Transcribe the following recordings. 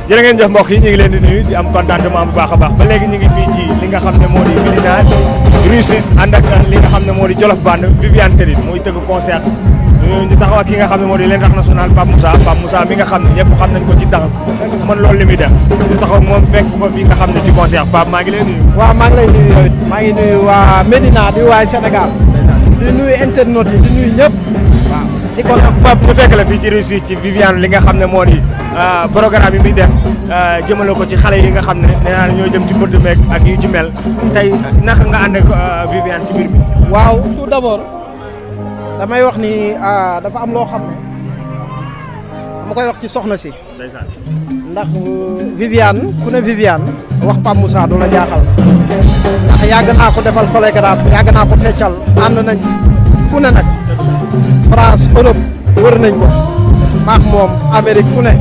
jërë ngeen jëf mbokk yi ñu ngi leen di nuyu di am contentement bu baax a baax ba léegi ñu ngi fii ci li nga xam ne moo di Médina Rue 6 ànd ak li nga xam ne moo di Jolof Band Viviane Chidid muy tëgg concert ñu taxaw ak ki nga xam ne moo di l'international Pape Moussa mi nga xam ne ñëpp xam nañ ko ci danse man loolu li muy def ñu taxaw moom fekk ko fi nga xam ne ci concert Pape maa ngi lay nuyu. waaw maa ngi lay nuyu yow it maa ngi nuyu waa Médina di waa Sénégal di nuyu internautes yi di nuyu ñëpp waaw. di kon Pape ñu fekk la fii ci Rue 6 ci Viviane li nga xam ne moo di programme bi muy def jëmale ko ci xale yi nga xam ne nee naa ñoo jëm ci mbënd meeg ak yu ci mel tey naka nga ànd ak Viviane ci mbir mi. waaw tout d'abord damay wax ni dafa am loo xam ne dama koy wax ci soxna si. ndax Viviane ku ne Viviane wax Pape Moussa du la jaaxal ndax yàgg naa ko defal chorégraphe yàgg naa ko feccal ànd nañ fu ne nag France Europe wër nañ ko maax moom Amérique fu ne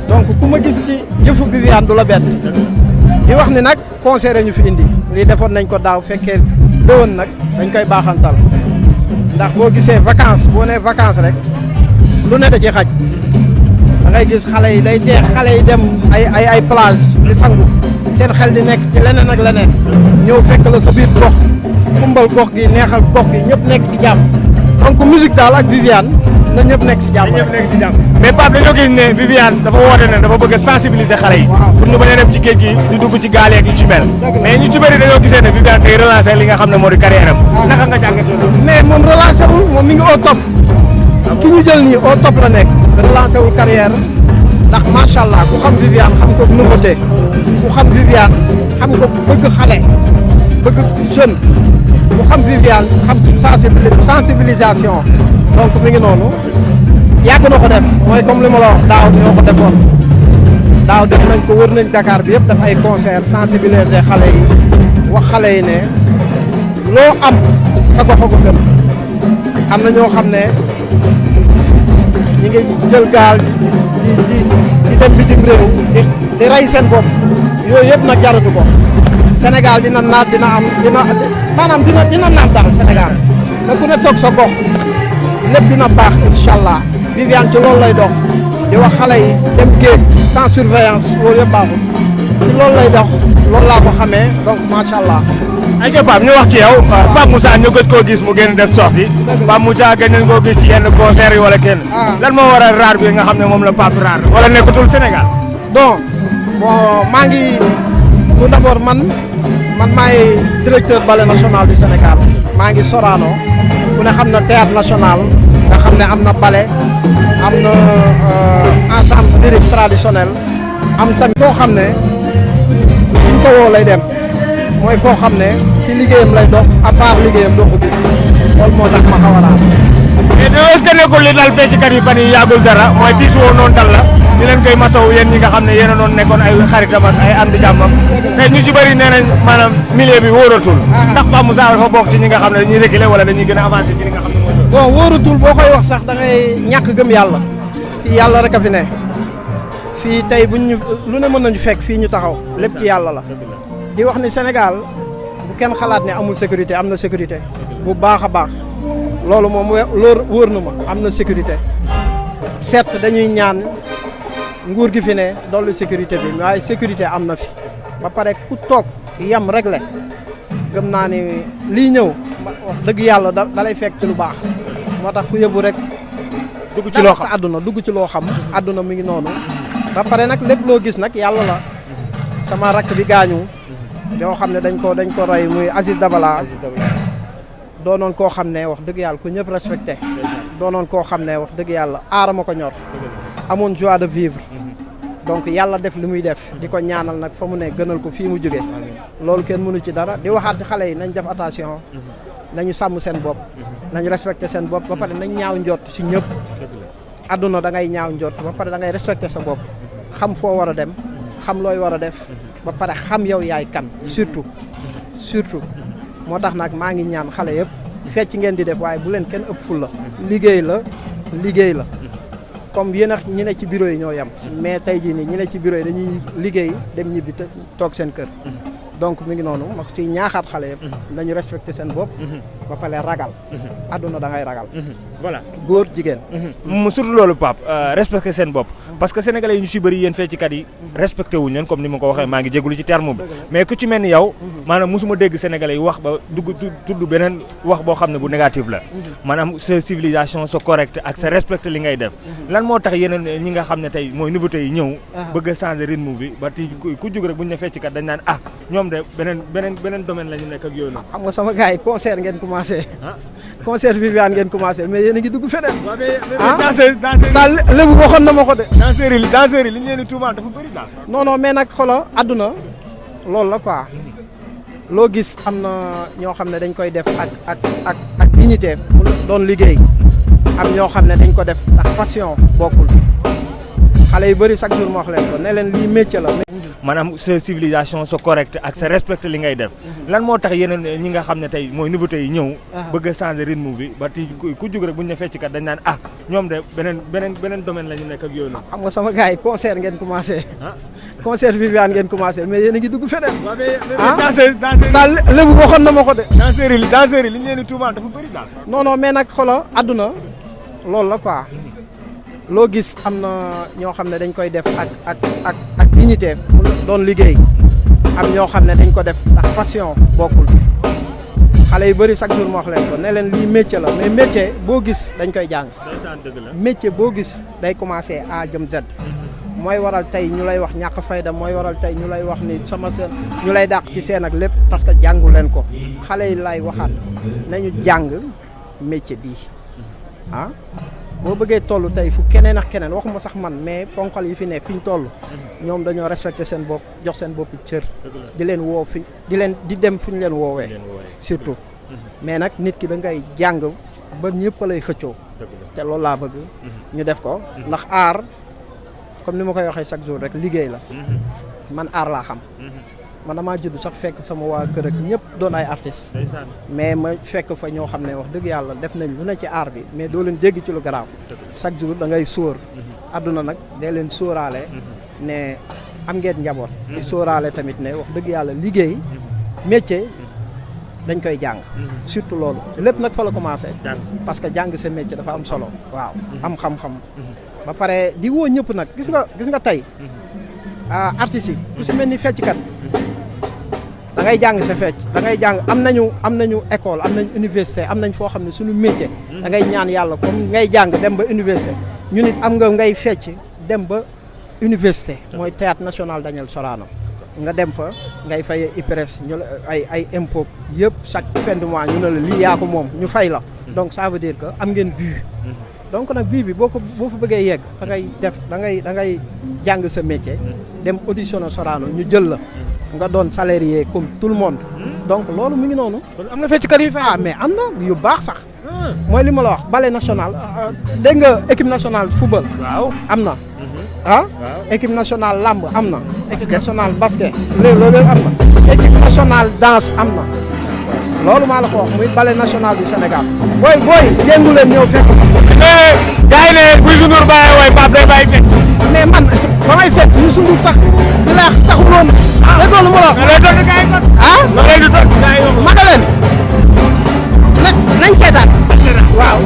donc ku ma gis ci yëfu Viviane du la bett di wax ni nag concert ñu fi indi lii defoon nañ ko daaw fekkee déwén nag dañ koy baaxantal ndax boo gisee vacances boo nee vacances rek lu ne da ci xaj da ngay gis xale yi day teex xale yi dem ay plage di sangu seen xel di nekk ci leneen ak leneen ñëw fekk la sa biir gox fumbal gox gi neexal gox gi ñëpp nekk si jàmm donc musique daal ak Viviane na ñëpp nekk si jàmm. ñëpp nekk si jàmm mais Pape dañoo gis ne Viviane dafa woote ne dafa bëgg a sensibiliser xale yi. pour ñu bañ a dem ci géej gi di dugg ci gaal yeeg yu ci mel. mais ñu ci bëri dañoo gisee ne Viviane day relancer li nga xam ne moo di carrière am. naka nga jàngatee loolu. mais moom relancer wul moom mi ngi au top. ki ñu jël nii au top la nekk. relancer wul carrière ndax macha allah ku xam Viviane xam ko nouveauté ku xam Viviane xam ko bëgg xale bëgg jeune ku xam Viviane xam ci sensibilisation donc mi ngi noonu yàgg na ko def mooy comme li ma la wax daaw ñoo ko defoon daaw def nañ ko wër nañ Dakar bi yëpp def ay concert sensibiliser xale yi wax xale yi ne loo am sa gox a ko gën am na ñoo xam ne ñi ngi jël gaal di dem bitim réew di rey seen bopp yooyu yëpp nag jaratu ko Sénégal dina naat dina am maanaam dina naat daal Sénégal da ku ne toog sa gox lépp dina baax incha allah Viviane ci loolu lay dox di wax xale yi dem géej sans surveillance loolu yëpp baaxul ci loolu lay dox loolu laa ko xamee donc macha allah. ayca Pape ñu wax ci yow Pape Moussa ñu gëj koo gis mu génn def sortie Pape Moussa gëj nañ koo gis ci yenn concert yi wala kenn. lan moo waral raar bi nga xam ne moom la Pape raar wala nekkatul Sénégal. bon maa ngi tout d'abord man maay directeur ballet national du Sénégal maa ngi Sorano ku ne xam na théâtre national nga xam ne am na ballet am na ensemble lyrique traditionnel am tamit koo xam ne suñ ko woo lay dem mooy foo xam ne ci liggéeyam lay dox à part liggéeyam doo ko gis loolu moo tax ma xaw a raam. mais est-ce que nekkul li dal feccikat yi fan yii yàggul dara mooy tiisu woo noonu dal la di leen koy masawu yéen ñi nga xam ne yéen a doon nekkoon ay xaritam ak ay am di jàmmam tey ñu ci bëri nee nañ maanaam milieu bi wóoratul ndax Pape Moussa dafa bokk ci ñi nga xam ne dañuy reculer wala dañuy gën a avancer ci li nga xam ne mooy. bon wóoratul boo koy wax sax da ngay ñàkk gëm yàlla fii yàlla rek a fi ne fii tey buñ ñu lu ne mën nañu fekk fii ñu taxaw lépp ci yàlla la di wax ni Sénégal bu kenn xalaat ne amul sécurité am na sécurité bu baax a baax loolu moom loolu wóor na ma am na sécurité certes dañuy ñaan nguur gi fi ne dolli sécurité bi waaye sécurité am na fi ba pare ku toog yam réglé gëm naa ni lii ñëw wax dëgg yàlla da lay fekk ci lu baax moo tax ku yóbbu rek dugg ci loo xam sa àdduna dugg ci loo xam àdduna mi ngi noonu ba pare nag lépp loo gis nag yàlla la sama rakk bi gaañu yoo xam ne dañ ko rey muy Aziz Dabala doonoon koo xam ne wax dëgg yàlla ku ñëpp respecté doonoon koo xam ne wax dëgg yàlla aarama ko ñor amoon joie de vivre donc yàlla def li muy def di ko ñaanal nag fa mu ne gënal ko fii mu jóge loolu kenn mënu ci dara di waxaat xale yi nañ def attention nañu sàmm seen bopp nañu respecté seen bopp ba pare nañ ñaaw njott ci ñëpp àdduna da ngay ñaaw njott ba pare da ngay respecté sa bopp xam foo war a dem xam looy war a def ba pare xam yow yaay kan surtout moo tax nag maa ngi ñaan xale yëpp fecc ngeen di def waaye bu leen kenn ëpp ful la liggéey la comme yéen a ñi ne ci bureau yi ñoo yem mais tey jii nii ñi ne ci bureau yi dañuy liggéey dem ñibbi toog seen kër donc mi ngi noonu ma ko ciy ñaaxaat xale yëpp nañu respecté seen bopp ba pare ragal. àdduna da ngay ragal. voilà góor jigéen. surtout loolu Pape respecté seen bopp parce que sénégalais yi ñu si bëri yéen feccikat yi respecté wuñ leen comme ni ma ko waxee maa ngi jégalu ci terme bi mais ku ci mel ni yow maanaam mosuma dégg sénégalais yi wax ba dugg tudd beneen wax boo xam ne bu négatif la maanaam sa civilisation sa correct ak sa respecté li ngay def lan moo tax yeneen ñi nga xam ne tey mooy nouveauté yi ñëw bëgg a changer rythme bi ba ti ku jóg rek bu ñu ne feccikat dañ naan ñoom de beneen domaine la ñu nekk ak yooyu noonu. xam nga sama gars yi concert ngeen commencé. concert Viviane ngeen commencé mais yéen a ngi dugg feneen. danseur daal lébu waxoon na ma ko de. danseur yi li ñu leen di tuumaal dafa bëri daal. non mais nag xoolal àdduna loolu la quoi loo gis am na ñoo xam ne dañ koy def ak dignité mu doon liggéey am ñoo xam ne dañ ko def ndax passion bokkul xale yu bëri chaque jour ma wax leen ko ne leen lii métier la. maanaam sa civilisation sa correct ak sa respecté li ngay def lan moo tax yeneen ñi nga xam ne tey mooy nouveauté yi ñëw bëgg a changer rythme bi ba ti ku jóg rek bu ñu ne feccikat dañ naan ñoom de beneen domaine la ñu nekk ak yooyu noonu. xam nga sama gars yi concert ngeen commencé. concert Viviane ngeen commencé mais yéen a ngi dugg feneen. danseur daal lébu waxoon na ma ko de. danseur yi li ñu leen di tuumaal dafa bëri daal. non mais nag xoolal àdduna loolu la quoi loo gis am na ñoo xam ne dañ koy def ak dignité mu doon liggéey am ñoo xam ne dañ ko def ndax passion bokkul xale yu bëri chaque jour ma wax leen ko ne leen lii métier la mais métier boo gis dañ koy jàng. métier boo gis day commencé A jëm Z. mooy waral tey ñu lay wax ñàkk fayda mooy waral tey ñu lay wax ni sama seen ñu lay dàq ci seen ak lépp parce que jàngu leen ko xale yi lay waxaat nañu jàng métier bii boo bëggee toll tey fu keneen ak keneen waxuma sax man mais ponkal yi fi ne fi ñu toll ñoom dañoo respecté seen bopp jox seen bopp cër di leen woo di dem fu ñu leen woowee surtout mais nag nit ki da ngay jàng ba ñëpp lay xëccoo te loolu laa bëgg ñu def ko ndax aar comme ni ma koy waxee chaque jour rek liggéey la man aar laa xam man damaa judd sax fekk sama waa kër ak ñëpp doon ay artistes mais ma fekk fa ñoo xam ne wax dëgg yàlla def nañ lu ne ci aar bi mais doo leen dégg ci lu garaaw chaque jour da ngay sóor àdduna nag dee leen sóoraale ne am ngeen njaboot di sóoraale tamit ne wax dëgg yàlla liggéey métier dañ koy jàng surtout loolu lépp nag fa la commencé parce que jàng sa métier dafa am solo waaw am xam-xam ba pare di woo ñëpp nag gis nga tey artistes yi ku si mel ni fecckat da ngay jàng sa fecc da ngay jàng am nañu école am nañu université am nañ foo xam ne suñu métier da ngay ñaan yàlla comme ngay jàng dem ba université ñu nit am nga ngay fecc dem ba université mooy théâtre national Daniel Sorano nga dem fa ngay fay IPRES ñu la ay impôt yëpp chaque fin de mois ñu ne la lii yaa ko moom ñu fay la donc ça veut dire que am ngeen but donc nag bii bi boo fa bëggee yegg da ngay jàng sa métier dem auditionné Sorano ñu jël la nga doon salarié comme tout le monde donc loolu mu ngi noonu. kon am na fecckat yu fay. mais am na yu baax sax. mooy li ma la wax ballet national dégg nga équipe nationale football. waaw am na. équipe nationale lamb am na. équipe nationale basket. loolu am na. équipe nationale danse am na. loolu maa la ko wax muy ballet national du Sénégal. booy yëngu leen ñëw fekk. gars yi ne bu Youssou Ndour bàyyee woy Pape day bàyyi fekk. mais man ba may fekk Youssou Ndour sax di la taxul woon. dégg nga lu ma la wax. looy tontu gars yi kon. looy di tontu gars yi ma ne leen nañ seetaan. waaw.